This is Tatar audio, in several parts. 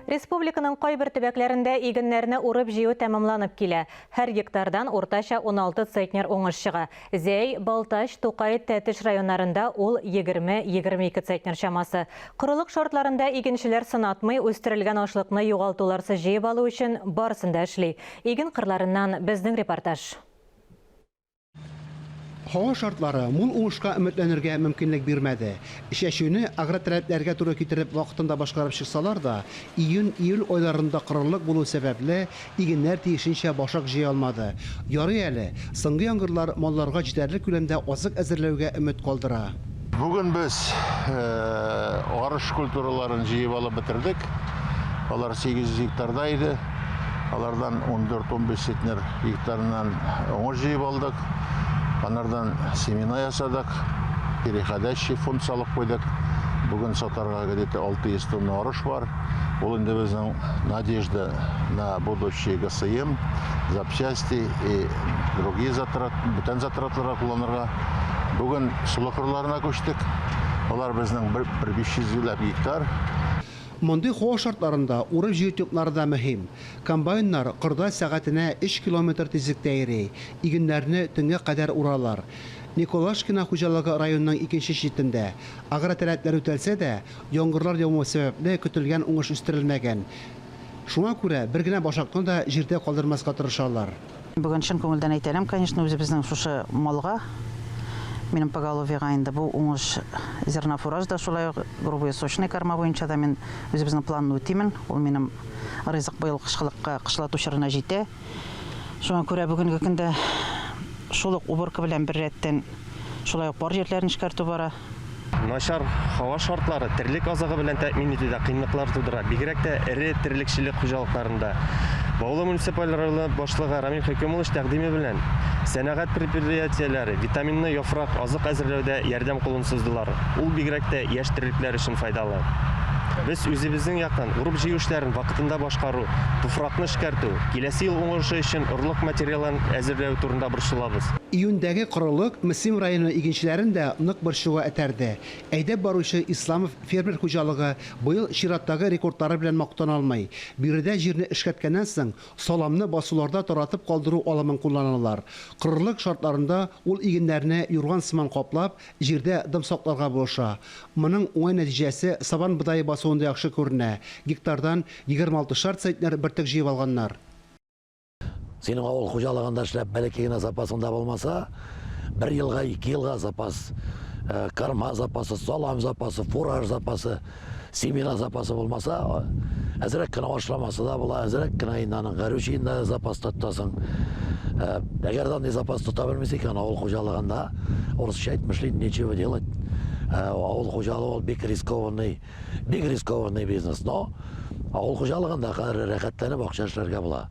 Республиканың кайбер төбәкләрендә игеннәрне урып-җыю тәмамланып килә. Һәр гектардан уртача 16 центнер уңыш чыга. Зәй, Балтач, Тукай, Тәтеш районнарында ул 20-22 центнер чамасы. Корылык шартларында игенчеләр сынатмый, үстерелгән ашлыкны югалтуларсыз җыеп алу өчен барысын да эшли. Иген кырларыннан безнең репортаж. Һава шартлары мул уңышка өметләнергә мөмкинлек бирмәде. Чәчүне агроталәпләргә туры китереп вакытында башкарып чыксалар да, июнь-июль айларында корылык булу сәбәпле, игеннәр тиешенчә башак җыя алмады. Ярый әле, соңгы яңгырлар малларга җитәрлек күләмдә азык әзерләүгә өмет калдыра. Бүген без арыш культураларын җыеп алып бетердек. Алар 800 гектарда иде. Алардан 14-15 центнер гектарыннан уңыш җыеп алдык. Анардан семена ясадык. Переходящий фонд салып куйдык. Бүген сатарга где-то 600 тонна арыш бар. Ул инде безнең надежда на будущий ГСМ, запчасти и другие затрат, бүтән затратларга кулланырга. Бүген солы кырларына күчтек. Алар безнең бер 500 ләп гектар. Мондый һава шартларында урып-җыю темплары да мөһим. Комбайннар кырда сәгатенә өч километр тизлектә йөри, игеннәрне төнгә кадәр уралар. Николашкино хуҗалыгы районның икенче читендә. Агроталәпләр үтәлсә дә, яңгырлар яумау сәбәпле, көтелгән уңыш үстерелмәгән. Шуңа күрә бер генә башакны да җирдә калдырмаска тырышалар. Бүген чын күңелдән әйтә алам, конечно, үзебезнең шушы малга, минем поголовьега инде бу уңыш зернофураж да шулай ук грубые сочные корма буенча да мин үзебезнең планны үтимен. Ул минем ризык быел кышкылыкка, кышлату чорына җитә. Шуңа күрә бүгенге көндә шул ук уборка белән беррәттән шулай ук бар җирләрен эшкәртү бара. Начар һава шартлары терлек азыгы белән тәэмин итүдә кыенлыклар тудыра, бигрәк тә эре терлекчелек хуҗалыкларында. Баулы муниципаль районы башлыгы Рамил Хөкемуллович тәкъдиме белән сәнәгать предприятиеләре витаминлы яфрак азык әзерләүдә ярдәм кулын суздылар. Ул бигрәк тә яшь терлекләр өчен файдалы. Без үзебезнең яктан урып-җыю эшләрен вакытында башкару, туфракны эшкәртү, киләсе ел уңышы өчен орлык материалын әзерләү турында борчылабыз. Июньдәге корылык Мөслим районы игенчеләрен дә нык борчуга этәрде. Әйдәп баручы Исламов фермер хуҗалыгы быел чираттагы рекордлары белән мактана алмый. Биредә җирне эшкәрткәннән соң, саламны басуларда таратып калдыру алымын кулланалар. Корылык шартларында ул игеннәрне юрган сыман каплап, җирдә дым сакларга булыша. Моның уңай нәтиҗәсе сабан бодае басуында яхшы күренә, гектардан 26 шар центнер бөртек җыеп алганнар. Синең авыл хуҗалыгында эшләп бәләкәй генә запасың да булмаса, бер елга, ике елга запас, э, корма запасы, салам запасы, фураж запасы, семена запасы булмаса, әзрәк кенә ашламасы да була, әзрәк кенә инде аның горючийын да запаста тотасың. Э, әгәр дә андый запас тота белмисең икән, авыл хуҗалыгында, урысча әйтмешли, нечего делать. Э, авыл хуҗалыгы ул бик рискованный Бик рискованный бизнес, но авыл хуҗалыгында хәзер рәхәтләнеп акча эшләргә була.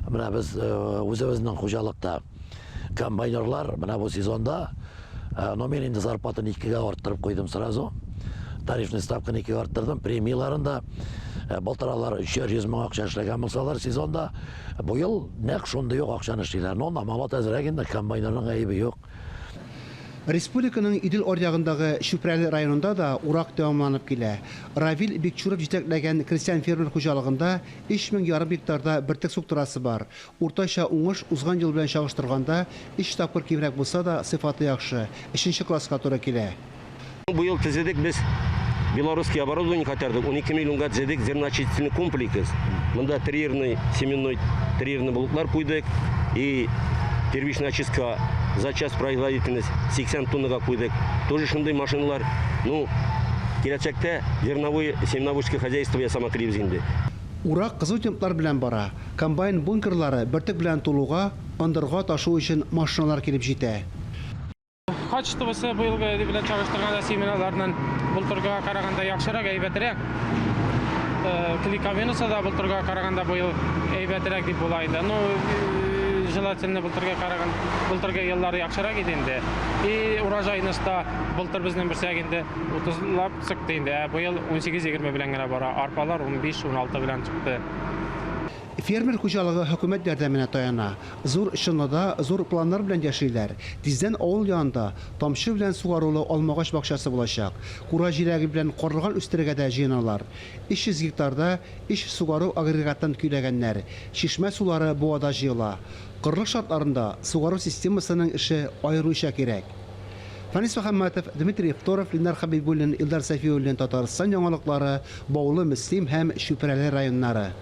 Менә без э, үзебезнең хуҗалыкта комбайнерлар менә бу сезонда, э, но мин инде зарплатаны икегә арттырып куйдым сразу. Тарифный ставканы икегә арттырдым, премияләрен дә э, былтыр алар 300 мең акча эшләгән булсалар сезонда, бу ел нәкъ шундый ук акчаны эшлиләр. Но намалат әзрәк инде, комбайнерның гаебе юк. Республиканың Идел аръягындагы Чүпрәле районында да урак тәмамланып килә. Равил Бикчуров җитәкләгән крестьян-фермер хуҗалыгында өч мең ярым гектарда бөртек суктырасы бар. Уртача уңыш узган ел белән чагыштырганда өч тапкыр кимрәк булса да, сыйфаты яхшы, өченче класска туры килә. Бу ел төзедек без белорусский оборудование кайтардык, 12 миллионга төзедек зерноочистительный комплекс. Монда триерный, семенной триерный блоклар куйдык и первичная очистка за час производительность 80 тоннага куйдык. Тоже шундый машиналар. Ну, киләчәктә зерновой семеноводческий хозяйство ясамак телибез инде. Урак кызу темплар белән бара. Комбайн бункерлары бөртек белән тулуга, ындырга ташу өчен машиналар килеп җитә. Качествосы быелгы белән чагыштырганда семеналарның былтыргыга караганда яхшырак, әйбәтрәк. Э, клейковинасы да былтыргыга караганда быел әйбәтрәк дип була инде. Ну, э, желательно былтыргы караган, былтыргы еллар яхшырак иде инде. И урожайность та былтыр безнең берсәк инде 30лап чыкты инде. Ә быел 18-20 белән генә бара. Арпалар 15-16 белән чыкты. Фермер хуҗалыгы хөкүмәт ярдәменә таяна. Зур Чынлыда зур планнар белән яшиләр. Тиздән авыл янында тамчы белән сугарулы алмагач бакчасы булачак. Кура җиләге белән карлыган үстерергә дә җыеналар. 300 гектарда өч сугару агрегатын көйләгәннәр. Чишмә сулары буада җыела. Корылык шартларында сугару системасының эше аеруча кирәк. Фәнис Мөхәммәтов, Дмитрий Евторов, Ленар Хәбибуллин, Илдар Сәфиуллин, Татарстан яңалыклары, Баулы, Мөслим һәм Чүпрәле районнары.